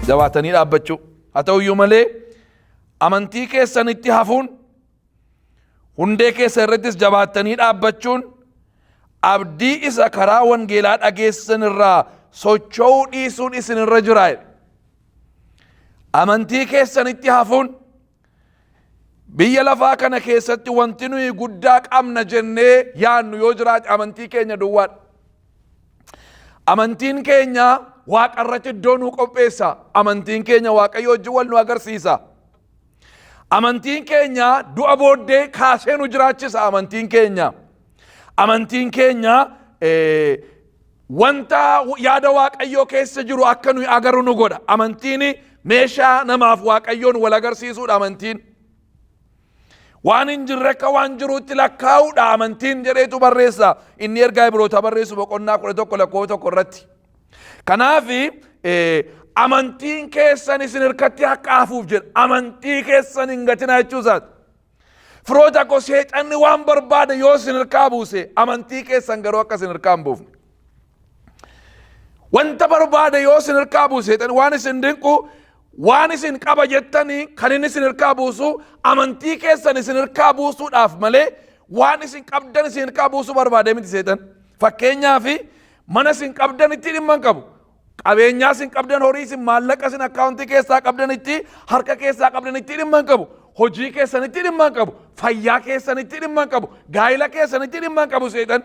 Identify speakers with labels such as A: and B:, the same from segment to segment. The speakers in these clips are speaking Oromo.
A: Jabaatanii dhaabbachuu. Haa ta'uyyuu malee amantii keessanitti hafuun, hundee keessa irrattis jabaattanii dhaabbachuun, abdii isa karaa wangeelaa dhageessan irraa socho'uu dhiisuun isin irra jira jedhe. Amantii keessanitti hafuun, biyya lafaa kana keessatti wanti nuyi guddaa qabna jennee yaannu yoo jiraate amantii keenya duwwaadha. Amantiin keenya Waaqa irratti iddoo nuu qopheessa. Amantiin keenya Waaqayyo wajjin wal nu agarsiisa. Amantiin keenya du'a booddee kaasee nu jiraachisa amantiin keenya. Amantiin keenya wanta yaada Waaqayyoo keessa jiru akka nuyi agarru nu godha. Amantiin meeshaa namaaf Waaqayyoon wal agarsiisuudha amantiin. Waan hin jirre akka waan jiruutti lakkaa'uudha amantiin jedheetu barreessa. Inni ergaa Ibrootaa barreessu boqonnaa 11 lakkoofsa 1 irratti. Kanaaf amantiin keessan isin hirkatti akka hafuuf jedha. Amantii keessan hin gatinaa jechuu isaati. Firoota koo, seexanni waan barbaade yoo isin hirkaa buuse, amantii keessan garuu akka isin hirkaa hin buufne. Wanta barbaade yoo isin hirkaa buuse seexanni, waan isin dinqu, waan isin qaba jettanii kan inni isin hirkaa buusu amantii keessan isin hirkaa buusuudhaaf malee waan isin qabdan isin hirkaa buusuu barbaade miti seexan. Fakkeenyaaf, mana isin qabdan itti dhimma hin qabu. Qabeenyaa isin qabdan, horii isin, maallaqa isin akkaawuntii keessaa qabdanitti, harka keessaa qabdanitti dhimma hin qabu. Hojii keessanitti dhimma hin qabu. Fayyaa keessanitti dhimma hin qabu. Gaa'ila keessanitti dhimma hin qabu seexan.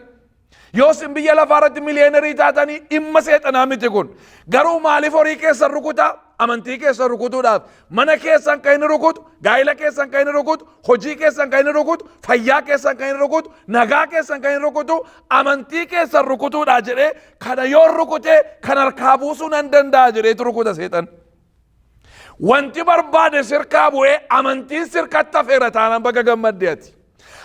A: Yoo isin biyya lafaa irratti miliyeenarii taatanii dhimma seexanaa miti kun. Garuu maaliif horii keessan rukutaa? Amantii keessan rukutuudhaaf. Mana keessan kan inni rukutu, gaa'ila keessan kan inni rukutu, hojii keessan kan inni rukutu, fayyaa keessan kan inni rukutu, nagaa keessan kan inni rukutu, amantii keessan rukutuudha jedhee, kana yoo rukute kan harkaa buusuu nan danda'a jedheetu rukuta seexan. Wanti barbaade sirkaa bu'ee amantiin sirkatti hafeera taanaan baga gammadde ati.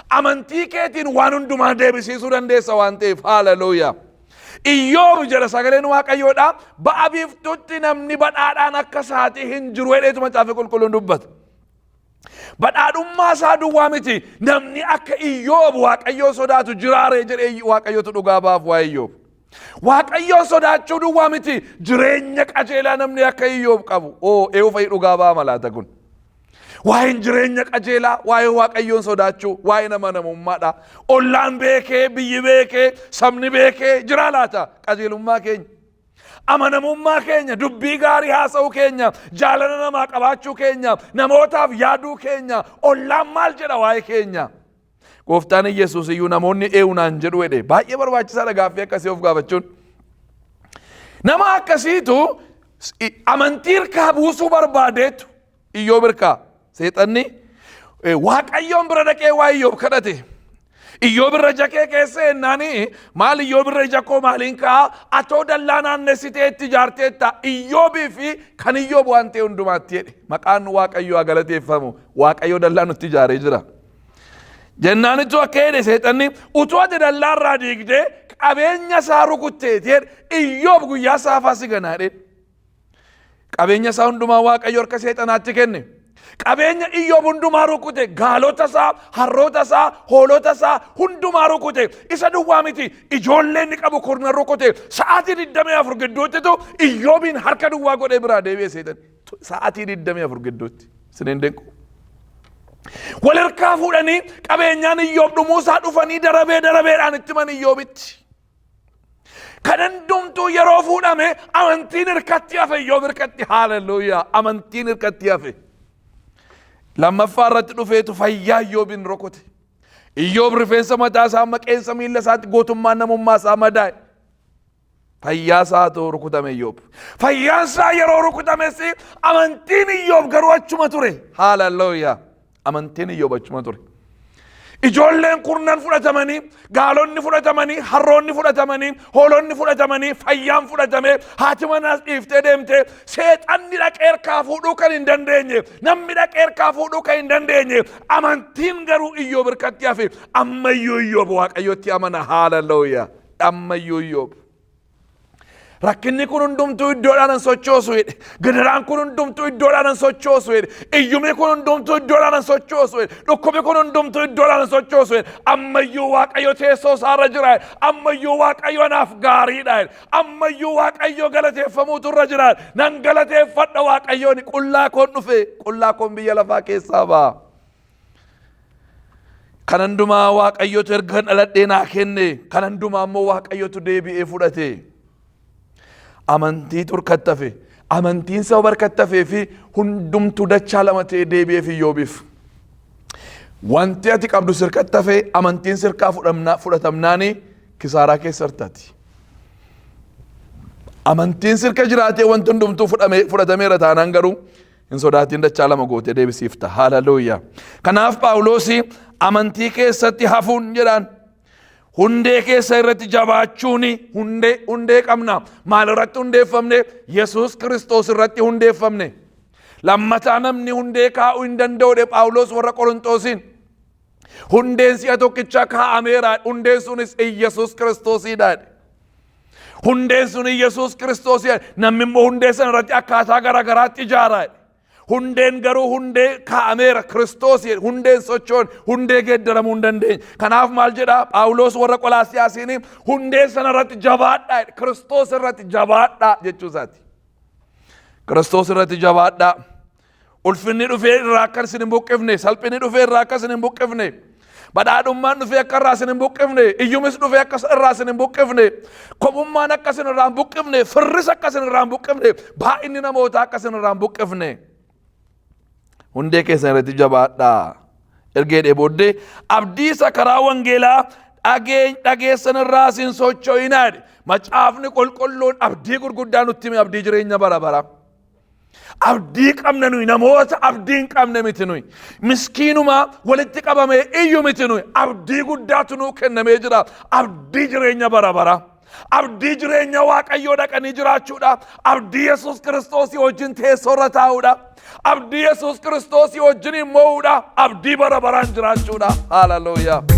A: Amantii keetiin waan hundumaa deebisiisuu dandeessa waan ta'eef, haaleluyyaa. Iyyoob jedha sagaleen Waaqayyoodha. Ba'a biiftuutti namni badhaadhaan akka isaatii hin jiru jedheetu Macaafa Qulqulluun dubbata. Badhaadhummaa isaa duwwaa miti, namni akka Iyyoob Waaqayyoon sodaatu jiraaree jedhee Waaqayyotu dhugaa baaf waa'ee Iyyoob. Waaqayyoon sodaachuu duwwaa miti, jireenya qajeelaa namni akka Iyyoob qabu. Oo, eewu fa'i dhugaa ba'a malaata kun. Waa'een jireenya qajeelaa, waa'ee Waaqayyoon sodaachuu, waa'ee nama namummaadha. Ollaan beekee, biyyi beekee, sabni beekee jira laata qajeelummaa keenya? Amanamummaa keenya, dubbii gaarii haasa'uu keenya, jaalala namaa qabaachuu keenya, namootaaf yaaduu keenya, ollaan maal jedha waa'ee keenya? Gooftaan Yesuus iyyuu namoonni eenyu naan jedhu jedhe. Baay'ee barbaachisaadha gaaffii akkasii of gaafachuun. Nama akkasiitu amantii hirkaa buusuu barbaadeetu Iyyoob hirkaa. Seexanni Waaqayyoon bira dhaqee waa Iyyoob kadhate. Iyyoob irra ija kee keessa jennaani, maal Iyyoob irra ija koo maaliin ka'a, atoo dallaa naannessitee itti ijaarteetta Iyyoobii fi kan Iyyoob waan ta'e hundumaatti jedhe. Maqaan Waaqayyoo haa galateeffamu. Waaqayyoo dallaa nutti ijaaree jira. Jennaanitu akka jedhe seexanni, utuu ati dallaa irraa diigdee qabeenya isaa rukutteeti jedhe, Iyyoob guyyaa saafaa si ganaa jedhe. Qabeenya isaa hundumaa Waaqayyo harka seexanaatti kenne. Qabeenya Iyyoob hundumaa rukute. Gaalota isaa, harroota isaa, hoolota isaa hundumaa rukute. Isa duwwaa miti, ijoollee inni qabu kurnan rukute. Sa'aatii 24 gidduuttitu Iyyoobiin harka duwwaa godhee biraa deebi'e seexan. Sa'aatii 24 gidduutti. Isin hin dinqu. Wal harkaa fuudhanii qabeenyaan Iyyoob dhumuusaa dhufanii darabee darabeedhaan itti himan Iyyoobitti. Kan hundumtuu yeroo fuudhame amantiin hirkatti hafe Iyyoob hirkatti, haaleluyyaa, amantiin hirkatti hafe. Lammaffaa irratti dhufeetu fayyaa Iyyoobin rukute. Iyyoob rifeensa mataa isaa hamma qeensa miilla isaatti gootummaan namummaa isaa madaa'e. Fayyaa isaatu rukutame Iyyoob. Fayyaan isaa yeroo rukutames amantiin Iyyoob garuu achuma ture. Haaleluyyaa. Amantiin Iyyoob achuma ture. Ijoolleen kurnan fudhatamanii, gaalonni fudhatamanii, harroonni fudhatamanii, hoolonni fudhatamanii, fayyaan fudhatame, haati manaas dhiiftee deemte, seexanni dhaqee harkaa fuudhuu kan hin dandeenye, namni dhaqee harkaa fuudhuu kan hin dandeenye, amantiin garuu Iyyoob harkatti hafe. Ammayyuu Iyyoob Waaqayyotti amana. Haaleluyyaa. Ammayyuu Iyyoob. Rakkinni kun hundumtuu iddoodhaan hin sochoosu jedhe. Gidiraan kun hundumtuu iddoodhaan hin sochoosu jedhe. Iyyumni kun hundumtuu iddoodhaan hin sochoosu jedhe. Dhukkubni kun hundumtuu iddoodhaan hin sochoosu jedhe. Ammayyuu Waaqayyo teessoo isaarra jira jedhe. Ammayyuu Waaqayyo anaaf gaariidha jedhe. Ammayyuu Waaqayyo galateeffamuutu irra jira jedhe. Nan galateeffadha Waaqayyoon qullaa koon dhufe qullaa koon biyya lafaa keessaa ba'a. Kan hundumaa Waaqayyotu erga dhaladhee naa kenne, kan hundumaa immoo Waaqayyotu deebi'ee fudhate. Amantiitu harkatti hafe. Amantiin sababa harkatti hafee fi hundumtuu dachaa lama ta'ee deebi'eef Iyyoobiif. Wanti ati qabdu sirkatti hafee amantiin sirkaa fudhatamnaani kisaaraa keessa jirtati. Amantiin sirka jiraatee wanti hundumtuu fudhatameera taanaan garuu hin sodaatiin dachaa lama gootee deebisiifta. Haaleluyyaa. Kanaaf Phaawulos amantii keessatti hafuun jedhaan hundee keessa irratti jabaachuun hundee qabna. Maal irratti hundeeffamne? Yesuus Kiristoos irratti hundeeffamne. Lammataa namni hundee kaa'uu hin danda'u Phaawulos warra Qorontoosiin. Hundeen si'a tokkicha kaa'ameera. Hundeen sunis Iyyasuus Kiristoosiidha. Hundeen sun Iyyasuus Kiristoosiidha. Namni immoo hundee sana irratti akkaataa garaa garaatti ijaara. Hundeen garuu hundee kaa'ameera Kiristoos hundeen sochoon hundee geeddaramuu hin dandeenye. Kanaaf maal jedha Phaawulos warra Qolaasiyaasiin hundee sana irratti jabaadhaa Kiristoos irratti jabaadhaa jechuu isaati. Kiristoos irratti jabaadhaa. Ulfinni dhufee irraa akka isin hin buqqifne, salphinni dhufee irraa akka isin hin buqqifne, badhaadhummaan dhufee akka irraa isin hin buqqifne, iyyumis dhufee akka irraa isin hin buqqifne, kophummaan akka isin irraa hin buqqifne, firris akka isin irraa hin buqqifne, baay'inni namootaa akka isin irraa hin buqqifne. Hundee keessan irratti jabaadhaa. Erga jedhee booddee abdii isa karaa wangeelaa dhageessan irraa isin socho'inaa jedhe. Macaafni qulqulluun abdii gurguddaa nutti hime abdii jireenya bara baraa. Abdii qabna nuyi namoota abdii hin qabne miti nuyi. Miskiinuma walitti qabamee iyyu miti nuyi. Abdii guddaatu nuu kennamee jira. Abdii jireenya bara baraa. Abdii jireenya Waaqayyoo dhaqanii jiraachuudha. Abdii Yesuus Kiristoosii wajjin teessoo irra taa'uudha. Abdii Yesuus Kiristoosii wajjin mo'uudha. Abdii bara baraan jiraachuudha. Haaleluyyaa.